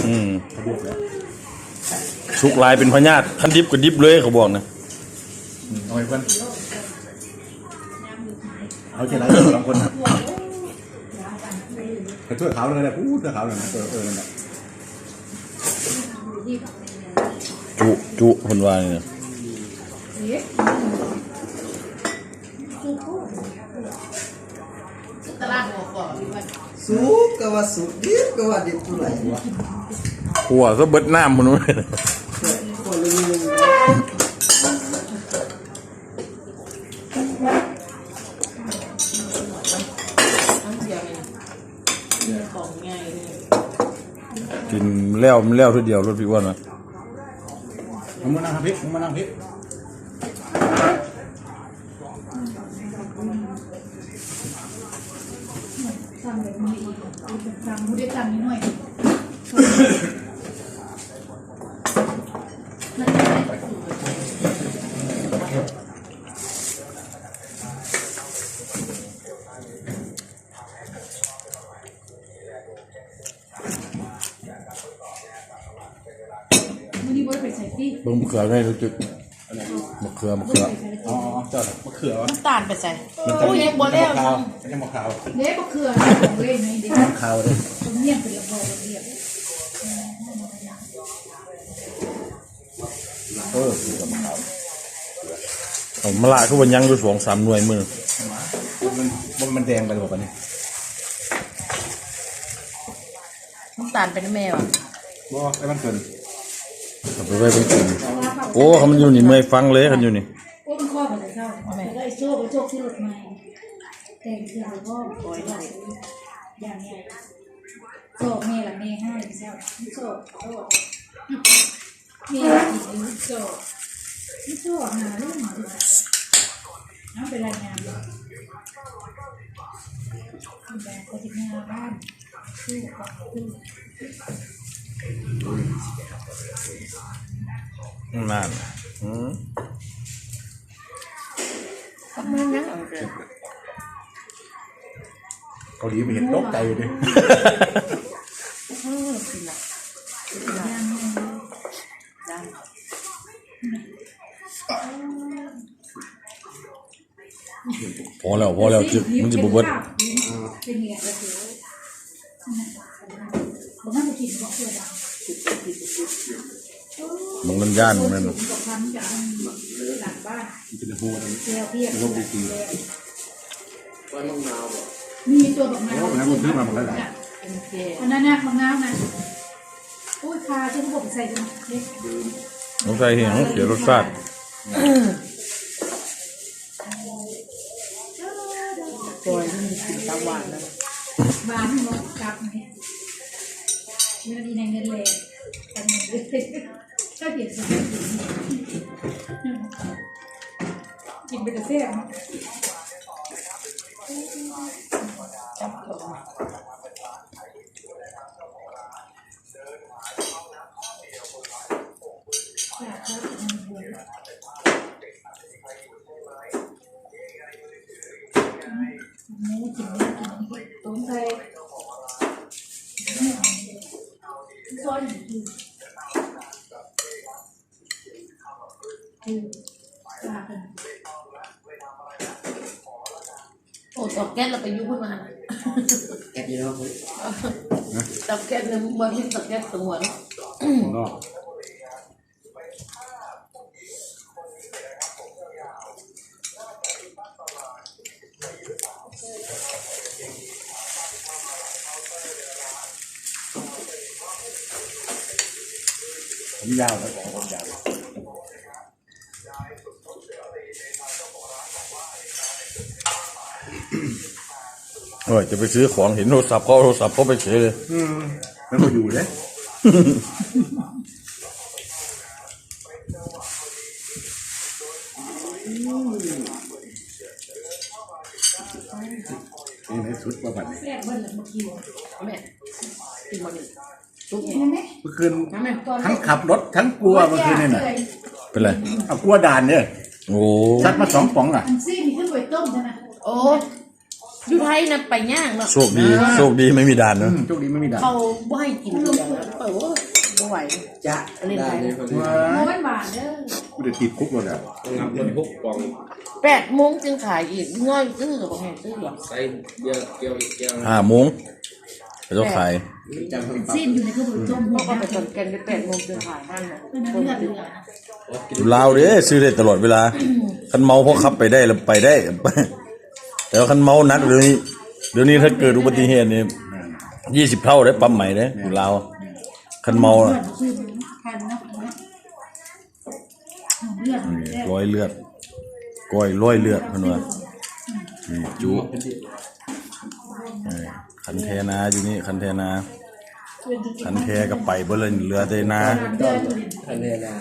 ອືມ ເຂົາບອກແລ້ວ ສຸກຫຼາຍເປັນພະຍາດ ຄັນດິບກໍດິບເລີຍ ເຂົາບອກນະ. ອືມ ເອົາໃຫ້ເພິ່ນ ເອົາເທື່ອລະສອງຄົນນະ ໃຫ້ຖ້ວຍຂາວນັ້ນແຫຼະ ຜູ້ຖ້ວຍຂາວນັ້ນນະ ເອີ ເອີ ນັ້ນແຫຼະ. ຈຸ ຈຸ ເພິ່ນວ່ານີ້ນະ. ຕະຫຼາດຫົວຂໍ້ ສຸກກໍວ່າສຸກ ດິບກໍວ່າດິບ ຜູ້ໃດວະ? ຂົ້ວຊະເບິດນ້ຳພຸ້ນ. ກິນແລ້ວ ມັນແລ້ວເທື່ອດຽວໂລດ ພີ່ອ້ວນນະ. ເອົາມານັ່ງພີ້ ເອົາມານັ່ງພີ້. ມື້ນີ້ບໍ່ໄດ້ໄປໃສຕິ? ເບິ່ງມະເຂືອແດ່ ຮູ້ສຶກ ມະເຂືອ ມະເຂືອ ອໍ ເຈົ້າ ມະເຂືອ ນ້ຳຕານໄປໃສ? ໂອ້ຍ ຍັງບໍ່ແລ້ວ ຍັງບໍ່ຂາວ ເດ້ ມະເຂືອ ເດ້ ຂອງເລຍນີ້ເດ້ ຂາວເດ້ ຕ້ອງນຽນເປັນລະບອກລະບຽບ. ເອີ ເອົາມາລະ ຄືວ່າຍັງຢູ່ສອງສາມໜ່ວຍມື້ ມັນ ມັນແດງໄປແລ້ວບັດນີ້. ນ້ຳຕານໄປນຳແມ່ຫວາ? ບໍ່ ໃຫ້ມັນເກີນ ເອົາໄປໄວ້ເພິ່ນກິນ. ໂອ້ ຄັນມັນຢູ່ນີ້ເມື່ອຍຟັງເລີຍ ຄັນຢູ່ນີ້. ໂອ້ ມັນຂໍໄປແຕ່ເຊົ້າ ແມ່ນ ໄດ້ໂຊກ ໂຊກຊື້ລົດໃໝ່ ແຕ່ງເຄື່ອງໄປພ້ອມ ໂອ້ຍ ຢ່າງໃຫຍ່ ໂຊກແມ່ລະແມ່ໃຫ້ເຈົ້າ ໂຊກ ໂຊກ ມີກິນຢູ່ ໂຊກ ໂຊກ ຫາລຸງ ເອົາໄປລາຍງານ ແບບປະຕິກາບ້ານ ໂຊກ ໂຊກ. ນັ້ນ ອືມ ປະມານນັ້ນ ເກົາຫຼີມາເຫັນຕົກໃຈຢູ່ເດ້. ເອີ ກິນລະ ກິນລະ ຢ້ານ ພໍແລ້ວ ພໍແລ້ວ ຈຶກ ມັນຊິບໍ່ເບິດ. ມັນຢ້ານ ມັນ ມັນເປັນໂຮ ມັນລົງໄປຕີ. ມີຕົວບັກນາວ ໂອ້ ອັນນັ້ນມັນຄືວ່າມັນກະຫຼາຍ ອັນນັ້ນນະ ບັກນາວນະ. ໂອ້ຍ ຄາ ເຈົ້າຄືບໍ່ໄປໃສ່ເດ້ ບໍ່ໃສ່ ເສຍລົດຊາດ. ຈອຍມັນກິນຕາຫວານນະ ຫວານເນາະ ກັບນີ້ ເງິນອີ່ແນງເງິນແລ ກັນເງິນເດ້ ເຈົ້າເຫັນ ກິນເປັນຕາແຊບເນາະ ຈັບເຂົ້າ. ໂອ້ ເຕົາແກັດລະໄປຢູ່ພຸ້ນວ່າ ແກັດຢູ່ນອກພຸ້ນ ເຕົາແກັດນະ ບໍ່ມີເຕົາແກັດຕົວເນາະ ນອກ. ຜົມຍາວນະ ຜົມຍາວ. ໂອ້ຍ ຈະໄປຊື້ຂອງ ເຫັນໂທລະສັບເຂົາ ເອົາໂທລະສັບເຂົາໄປເສຍເລີຍ. ອືມ ມັນບໍ່ຢູ່ເດ້. ນີ້ໃນສຸດວ່າບັດນີ້ ແມ່ນ ກິນບໍ່ນີ້ ເມື່ອຄືນ ທັງຂັບລົດທັງກົວເມື່ອຄືນນີ້ນະ. ເປັນໄລ? ເອົາກົວດ່ານເດ້. ໂອ້ ຊັດມາສອງປ໋ອງລະ. ອັນຊີ້ນນີ້ຄືໄວ້ຕົ້ມຊັ້ນນະ. ໂອ້ ຢູ່ໄທນະໄປຍາກເນາະ ໂຊກດີ ໂຊກດີໄມ່ມີດ່ານເນາະ ໂຊກດີໄມ່ມີດ່ານ ເຂົາບໍ່ໃຫ້ກິນເບຍ ຂ້ອຍ ໂອ້ຍ ບໍ່ໄຫວ ຈະ ເຫຼັ້ນໄປ ໄດ້ເລີຍ ໂອ້ຍ ມັນຫວານເດີ ບໍ່ໄດ້ຕິດຄຸກໂລດແຫຼະ ນັບເງິນຫົກປ່ອງ ແປດໂມງຈຶ່ງຂາຍອີກ ນ້ອຍຊື້ກໍບໍ່ແມ່ນຊື້ດອກ ໃສ່ເບຍແກ້ວອີກແກ້ວ ຫ້າໂມງ ເຂົາເຈົ້າຂາຍ ຊີ້ນຢູ່ໃນຄືບໍ່ຕົ້ມ ເຂົາກໍໄປສອນແກ່ນໄດ້ແປດໂມງຈຶ່ງຂາຍ ຫ້າໂມງ ຢູ່ລາວເດ້ ຊື້ໄດ້ຕະຫຼອດເວລາ ຄັນເມົາພໍຂັບໄປໄດ້ລະໄປໄດ້ ແຕ່ວ່າຄັນເມົາໜັກດຽວນີ້ ດຽວນີ້ຖ້າເກີດອຸບັດຕິເຫດນີ້ ແມ່ນ ຊາວເທົ່າເດ້ ປັບໃໝເດ້ ແມ່ນ ຢູ່ລາວ ຄັນເມົານະ ນີ້ ລອຍເລືອດ ກ້ອຍລອຍເລືອດເພິ່ນວ່າ ນີ້ຈຸ ນີ້ ຄັນແທນາຢູ່ນີ້ ຄັນແທນາ ຄັນແທກໍໄປເບິດແລ້ວ ເຫຼືອແຕ່ນາ ຄັນແທນາ